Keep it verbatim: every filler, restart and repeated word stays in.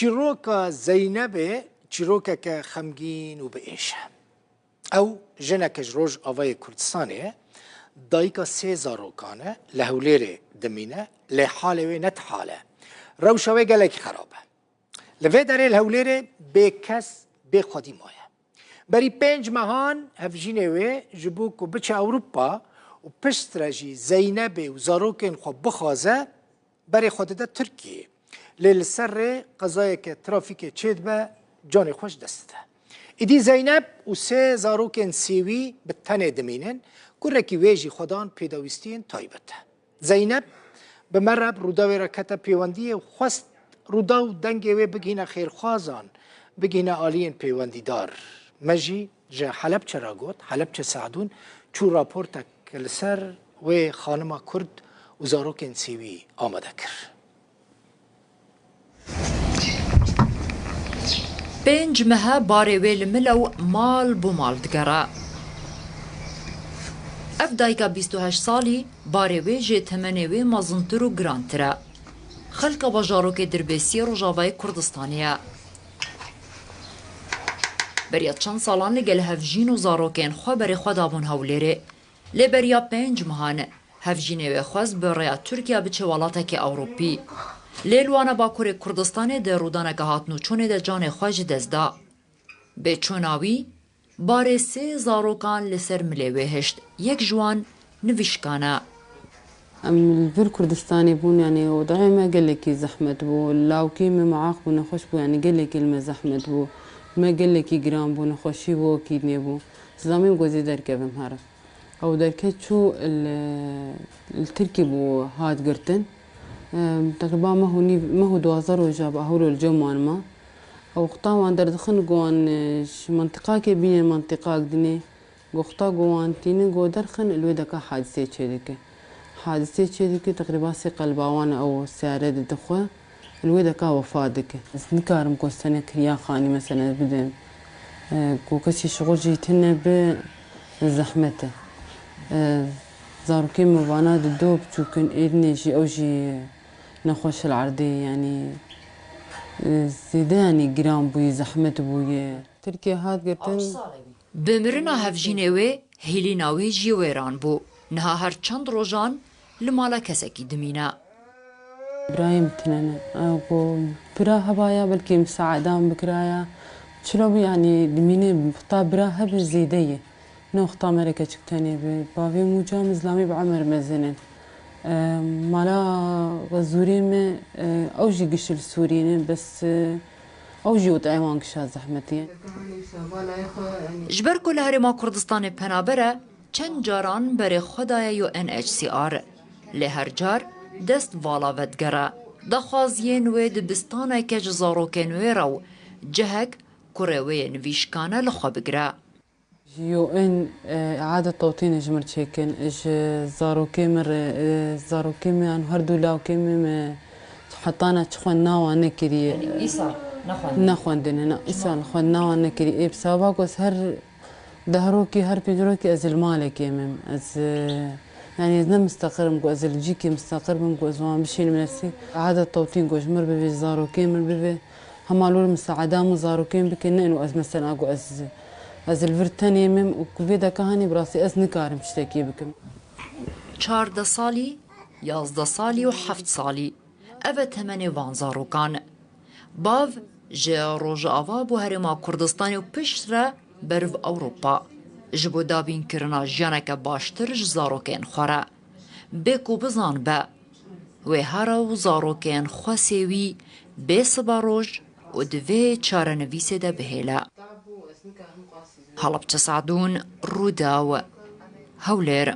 Çîroka Zeynebê çîrokeke xemgîn û bi êş e. Ew jineke ji Rojavayê Kurdistanê ye, dayika sê zarokan e, li Hewlêrê dimîne, lê halê wê ne tihal e. Rewşa wê gelekî xerab e. Li vê derê li Hewlêrê bê kes, bê xwedî maye. Berî pênc mehan hevjînê wê ji bo ku biçe Ewropa û piştre jî Zeynebê û zarokên xwe bixwaze, berê xwe dide Tirkiyeyê. Lê li ser rê qezayeke trafîkê çêdibe, canê xwe ji dest dide. Îdî Zeyneb û sê zarokên sêwî bi tenê dimînin, kurekî wê jî xwe dan pêdawîstiyên taybet. Zeyneb bi me re, bi Rûdawê re kete pêwendiyê û xwest Rûdaw dengê wê bigihîne xêrxwazan, bigihîne aliyên pêwendîdar. Me jî ji Helebçe re got, Helebçe Se'dûn çû raportek li ser wê xanima Kurd û zarokên sêwî amade kir. Pênc meh e barê wê li mil e û mal bo mal digere. Ev dayika bîst û heşt salî barê wê jê temenê wê mezintir û girantir e. Xelka bajarokê Dirbêsiyê Rojavayê Kurdistanê ye. Beriya çend salan li gel hevjîn û zarokên xwe berê xwe dabûn Hewlêrê. Lê beriya pênc mehan hevjînê wê xwest bi rêya Tirkiye biçe welatekê Ewropî. Lê li wana Bakurê Kurdistanê di rûdaneke hatin û çûnê de canê xwe ji dest da. Bê çûna wî, barê sê zarokan li ser milê wê hişt, yek ji wan nivîşkan e. Em li vir Kurdistanê bûn, yanî odayê me gelekî zehmet bû, lawkê me meaq bû, nexweş bû, yanî gelekî li me zehmet bû. Me gelekî giran bû, nexweşî wekî nebû. Zilamê min got ez ê derkevim here. Ew derket çû li, li Tirkî bû hat girtin. Em, teqrîba meh û nîv, meh û duwazdeh roja bi hewlo li cem wan ma. Ew wexta wan derdixin, got wan, e, ji mentiqakê bînin mentiqak dinê. Got wexta got wan tînin, got derxin, li wê deka hadisê çêdike. Hadisê çêdike, teqrîba sê qelba wan ew seyare dide xwe. Li wê deka wefa dike. Ez nikarim ku ez tenê kiriya xanî, mesela, bidim. E, ku kesî şixul jî tune bi zehmet e. E, zarokê min vana di do biçûk in, êdinê jî ew jî nexweş li erdê, yanî, e, zêde, yanî, giran bûye, zehmet bûye. Tirkiye hat girtin. Bi mirina hevjînê wê, hêlîna wê jî wêran bû. Niha her çend rojan li mala kesekî dimîne. Birayê min tune ne. Ew ku bira hebaya, belkî misaeda min bikiraya. Çilo bû, yanî dimîne heta bira hebe zêde ye. Ne wexta me re keçik tenê bi. Bavê min û ca min zilamî bi emer mezin in. E, mala zûrê me, e, ew jî giş li Sûriyê ne, bes, e, ew jî weteyê wan gişa zehmetî ye. Ji ber ku li Herêma Kurdistanê penaber e, çend caran berê xwe daye U N H C R, lê her car dest vala vedigere. Daxwaziyên wê dibistaneke ji zarokên wê re û cihek kurê wê yê nivîşkane li xwe bigire. Ji U N, e, îade tewtînê ji min çêkin, ji zarokê min re, e, zarokê min an her du lawkê min me hetana çi xwendina wan nekiriye. Yanî îsal nexwendin? Nexwendine, na, îsal xwendina wan nekiriye. Ê, bi sebeba ku ez her Deh rokî, her pênc rokî ez li malekê me. Ez, e, yanî ez ne misteqir im ku ez li cîkê misteqir bim ku ez wan bişînim nefsî. Îade tewtîn ku ji mir bivê, zarokê min bivê. Hema li wir misaeda min zarokê min bike, ne ino ez mesela ku ez, ez li vir tenê me û ku vê deka hanê bi rastî ez nikarim tiştekê bikim. Çardeh salî, yazdeh salî û heft salî. Ev e temenê van zarokan. Bav ji Rojava bo Herêma Kurdistanê û piştre ber bi Ewropa. Ji bo dabînkirina jiyaneke baştir ji zarokên xwe re. Bê ku bizanibe, wê here û zarokên xwe sêwî bê siberoj û di vê çarenivîsê de bihêle. Helebçe Sadûn, Rûdaw, Hewlêr.